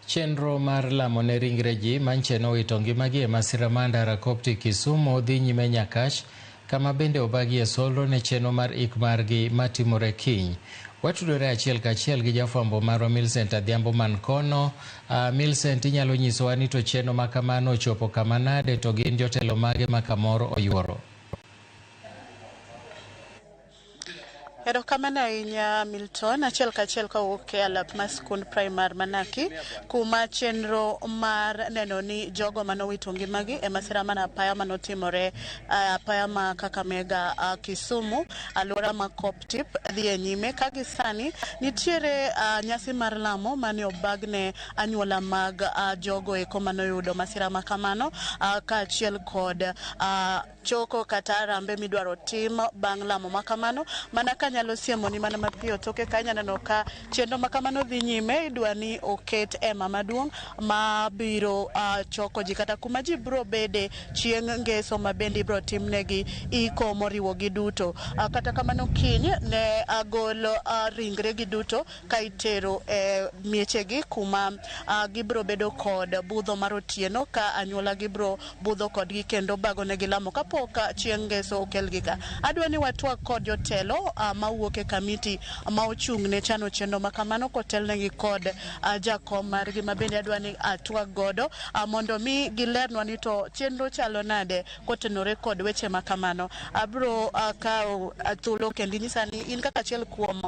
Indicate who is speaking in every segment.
Speaker 1: Chenro mar lamo ne ringre ji manche nowito ngimagi e masira mar ndara Coptic Kisumu dhi nyime Nyakach, kama bende obagie solro ne chenro mar ik margi matimore kiny. Watudore achiel kachiel gi jafwambo marwa Millicent Adhiambo man kono. Millicent, inyalo nyisowa ni to chenro ma kamano ochopo kama nade to gin jotelo mage ma kamoro oyuoro?
Speaker 2: Erokamano ahinya, Milton. Achiel kachiel kawuok e alap mar skund primar Manaki, kuma chenro mar neno ni jogo manowito ngimagi e masira mar apaya manotimore apaya ma Kakamega, Kisumu, alwora ma Koptip dhi e nyime. Ka gi sani nitiere nyasi mar lamo mane obagne anyuola mag jogo eko manoyudo masira ma kamano, kaachiel kod choko kata arambe midwaro tim bang' lamo ma kamano. Mana kanyalo siemoni mana mapiyo toke ka inyalo neno ka chenro ma kamano dhi nyime, idwa ni oket ema maduong' ma biro choko ji kata kuma ji biro bede chieng' ngeso ma bende ibiro timnegi iko moriwo gi duto. Kata kamano kiny ne agol ringre gi duto ka itero e miechegi kuma gibiro bedo kod budho mar otieno ka anyuola gibiro budho kodgi kendo bagonegi lamo kapok chieng' ngeso okelgi ka. Adwa ni watwak kod jotelo mawuok e kamiti ma ochung' ne chano chenro ma kamano kotelnegi kod jakom margi ma bende adwa ni atwak godo mondo mi gilernwa ni to chenro chalo nade kotenore kod weche ma kamano. Abiro kawo thuolo kendo inyisa ni in kaka achiel kuom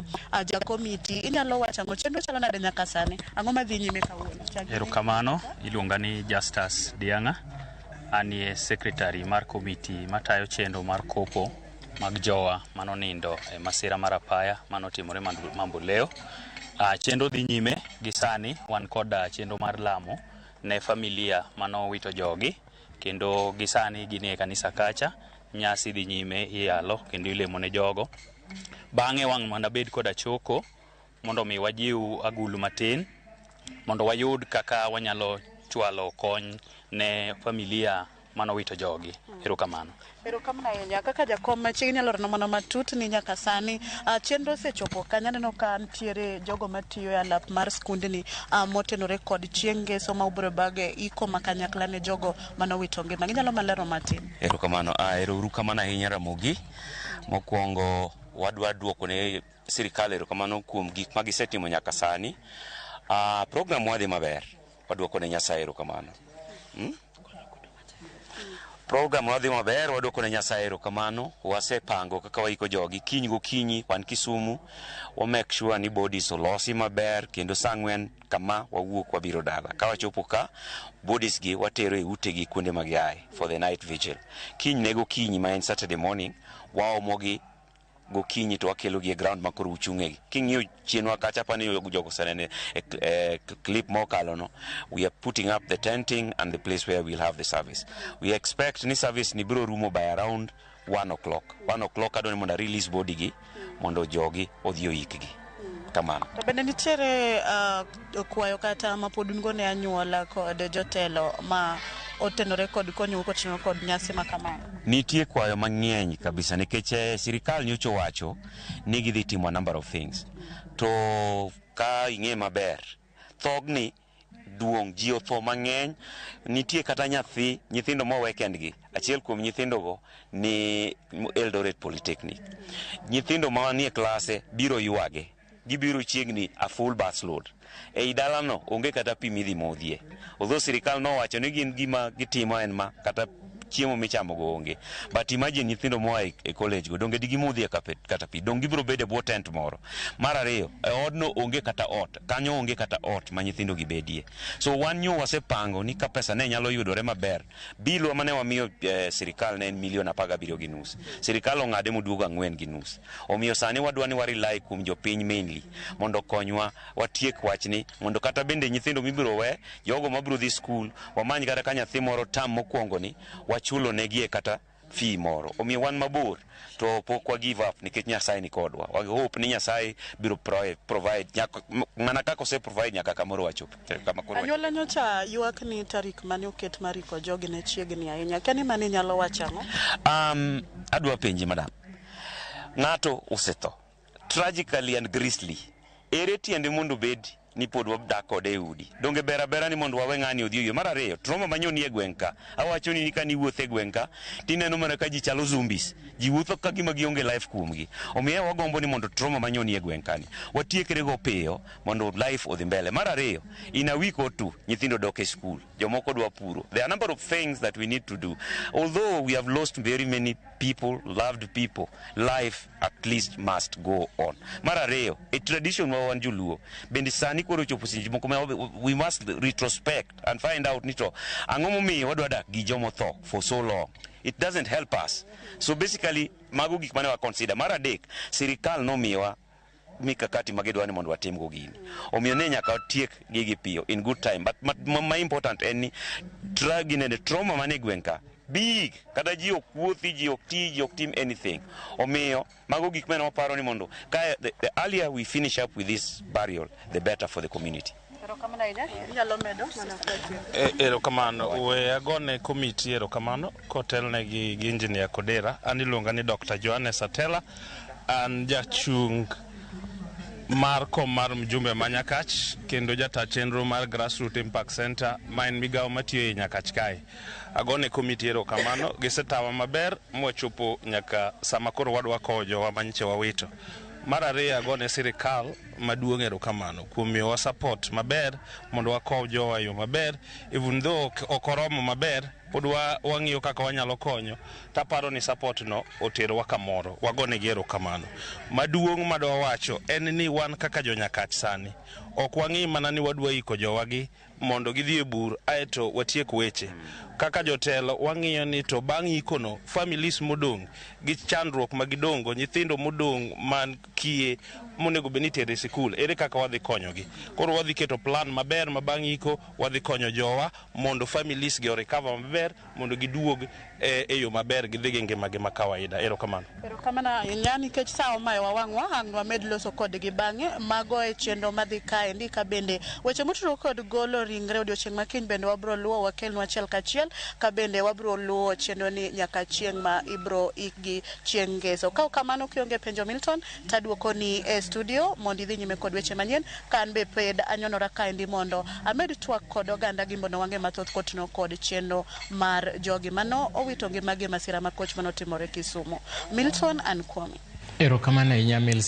Speaker 2: jakomiti inyalo wacho ang'o, chenro chalo nade nyaka sani, ang'o madhi nyime kawuono?
Speaker 3: Erokamano, iluonga ni Justus Diang'a, anie secretary mar komiti matayo chenro mar kopo mag jowa manonindo e masira mar apaya manotimore Mamboleo. Chenro dhi nyime gi sani, wan kod chenro mar lamo ne familia manowito jogi, kendo gi sani gin e kanisa kacha, nyasi dhi nyime, iyalo kendo ilemo ne jogo. Bang'e wang' mondo abed koda choko mondo mi wajiw agulu matin mondo wayud kaka wanyalo chwalo kony ne familia manowito jogi. Erokamano.
Speaker 2: Erokamano ahinya. Kaka jakom machiegni nyalo lero mana matut ni nyaka sani chenro osechopo kanye? Aneno ka nitiere jogo matiyo e alap mar skundni motenore kod chieng' ngeso ma ubiro bage iko ma kanyakla ne jogo manowito ngima. Ginyalo malero matin.
Speaker 4: Erokamano. Ero uru kamano ahinya, Ramogi. Mokwongo wadwa duoko ne sirikal erokamano kuom gik ma gisetimo nyaka sani. Program wadhi maber. Waduoko ne Nyasaye erokamano. Program wadhi maber, waduoko ne Nyasaye erokamano. Wasepango kaka waiko jogi. Kiny gokinyi wan Kisumu, wa make sure ni bodies olosi maber kendo saa 4 kama wawuok wabiro dala. Ka wachopo ka, bodies gi watero e utegi kuonde ma giaye for the night vigil. Kiny ne gokinyi ma en Saturday morning, waomogi gokinyi to wakelo gi e ground ma koro uchung'e. King'iyo chienwa kacha, apani jogo osenene e clip mokalo no, we are putting up the tenting and the place where we'll have the service. We expect ni service ni biro rumo by around 1 o'clock. 1 o'clock adwa ni mondo a release body gi mondo jogi odhi oikgi. Kamano.
Speaker 2: To bende nitiere kwayo kata ma pod un go ne anyuola kod jotelo ma otenore kod konyou kotenore kod nyasi ma kamano?
Speaker 4: Nitie kwayo mang'eny kabisa nikech sirikal nyocha owacho ni gidhi timo a number of things. To ka ing'e maber, thogni duong', ji otho mang'eny, nitie kata nyathi, nyithindo mowe kendgi. Achiel kuom nyithindogo ni Eldoret Polytechnic. Nyithindo manie klase biro ywage. Gibiro chiegni a full bus load. Ei dalano onge kata pi midhi modhie. Although sirikal nowacho ni gin gima gitimo en ma kata chiemo michamo go onge. But imagine nyithindo moa e college go, donge digimodhie kata pi? Donge gibiro bedo e bwo tent moro? Mar ariyo, e odno onge kata ot. Kanyo onge kata ot ma nyithindo gi bedie. So wan nyo wasepango ni ka pesa ne nyalo yudore maber, bilwa mane wamiyo sirikal ne en milion 17.5. Sirikal ong'ade moduogo 4.5. Omiyo sani wadwa ni wa rely kuom jopiny mainly mondo okonywa watiek wachni, mondo kata bende nyithindo mibiro we, jogo mabiro dhi skul, wamany kata ka nyathi moro tam mokwongo ni wachulo negie kata fee moro. Omiyo wan mabor to pok wa give up nikech Nyasaye ni kodwa. Wa hope ni Nyasaye biro provide nyaka, mana kaka ose provide nyaka kamoro wachopo. Kama koro.
Speaker 2: Anyuola nyocha ywak ni tarik mane oket mar iko jogi ne chiegni ahinya. Kia ni mano inyalo wacho ang'o?
Speaker 4: Adwa penji, madam. Ng'ato osetho tragically and grisly. Ere tiende mondo obed ni pod wadak kode e udi. Donge ber abera ni mondo wawe ng'ani odhi oywe. Mar ariyo, trauma manyoni e gweng' ka. Awacho ni ka niwuotho e gweng' ka, tineno mana ka ji chalo zombies. Ji wuotho ka gima gionge life kuomgi. Omiyo wagombo ni mondo trauma manyoni e gweng' kani watiekre go piyo mondo life odhi mbele. Mar ariyo, in a week or two, nyithindo dok e school. Jomoko dwa puro. There are a number of things that we need to do. Although we have lost very many people, loved people, life at least must go on. Mar ariyo, e tradition wa wan joluo, bende sani koro ochopo seche moko ma we must retrospect and find out ni to ang'o momiyo wadwa dak gi jomotho for so long. It doesn't help us. So basically, mago gik mane wa consider. Mar adek, sirikal nomiyowa mikakati ma gidwa ni mondo watimgo gini. Omiyo ne nyaka watiek gigi piyo in good time. But ma important en ni ginene trauma mane gweng' ka big kata ji ok wuothi, ji ok ti, ji ok tim anything. Omiyo mago gik mane waparo ni mondo ka the earlier we finish up with this burial, the better for the community.
Speaker 2: Erokamano ahinya. Inyalo medo mana
Speaker 5: Erokamano. We agone komiti erokamano kotelne gi engineer Kodera. An iluonga ni Dr. Johannes Atela. An jachung' mar kom mar mjumbe ma Nyakach kendo jata chenro mar Grassroot Impact Center ma en migawo matiyo e Nyakach kae. Agone komiti erokamano, gisetawa maber mwachopo nyaka sama koro wadwa kowo jowa manyiche wawito. Mar ariyo, agone sirikal maduong' erokamano kuom miyowa support maber mondo wakow jowa e yo maber. Even though ok oromo maber, pod wang'iyo kaka wanyalo konyo. Taparo ni support no oterowa kamoro, wagonegi erokamano. Maduong' madwa wacho en ni wan kaka jonyakach sani ok wang'i mana ni wadwa iko jowagi mondo gidhi e bur aeto watiek weche. Kaka jotelo wang'iyo ni to bang' ikono families modong' gi chandruok ma gidong'go, nyithindo modong' man kiye monego bed ni itere e sikul, ere kaka wadhi konyogi? Koro wadhi keto plan maber ma bang' iko wadhi konyo jowa mondo families gi o recover maber mondo giduog e yo maber, gidhi gi ngimagi ma kawaida. Erokamano.
Speaker 2: Erokamano ahinya. Nikech sa omayowa wang'wa, ang' wamed loso kodgi bang'e. Mago e chenro madhi kaendi, ka bende weche motudore kod golo ringre odiochieng' ma kiny bende wabro luwo wakelnu achiel kachiel, ka bende wabro luwo chenro ni nyaka chieng' ma ibro ikgi chieng' ngeso. Ka ok kamano, kionge penjo Milton, taduoko ni e studio mondo idhi nyime kod weche manyien, ka an be ped anyonora kaendi mondo amed twak kod oganda gi mondo wang'e mathoth kotuno kod chenro mar jogi mano owito ngimagi e masira ma koch manotimore Kisumu. Milton, an kuomi.
Speaker 1: Erokamano ahinya, Milson.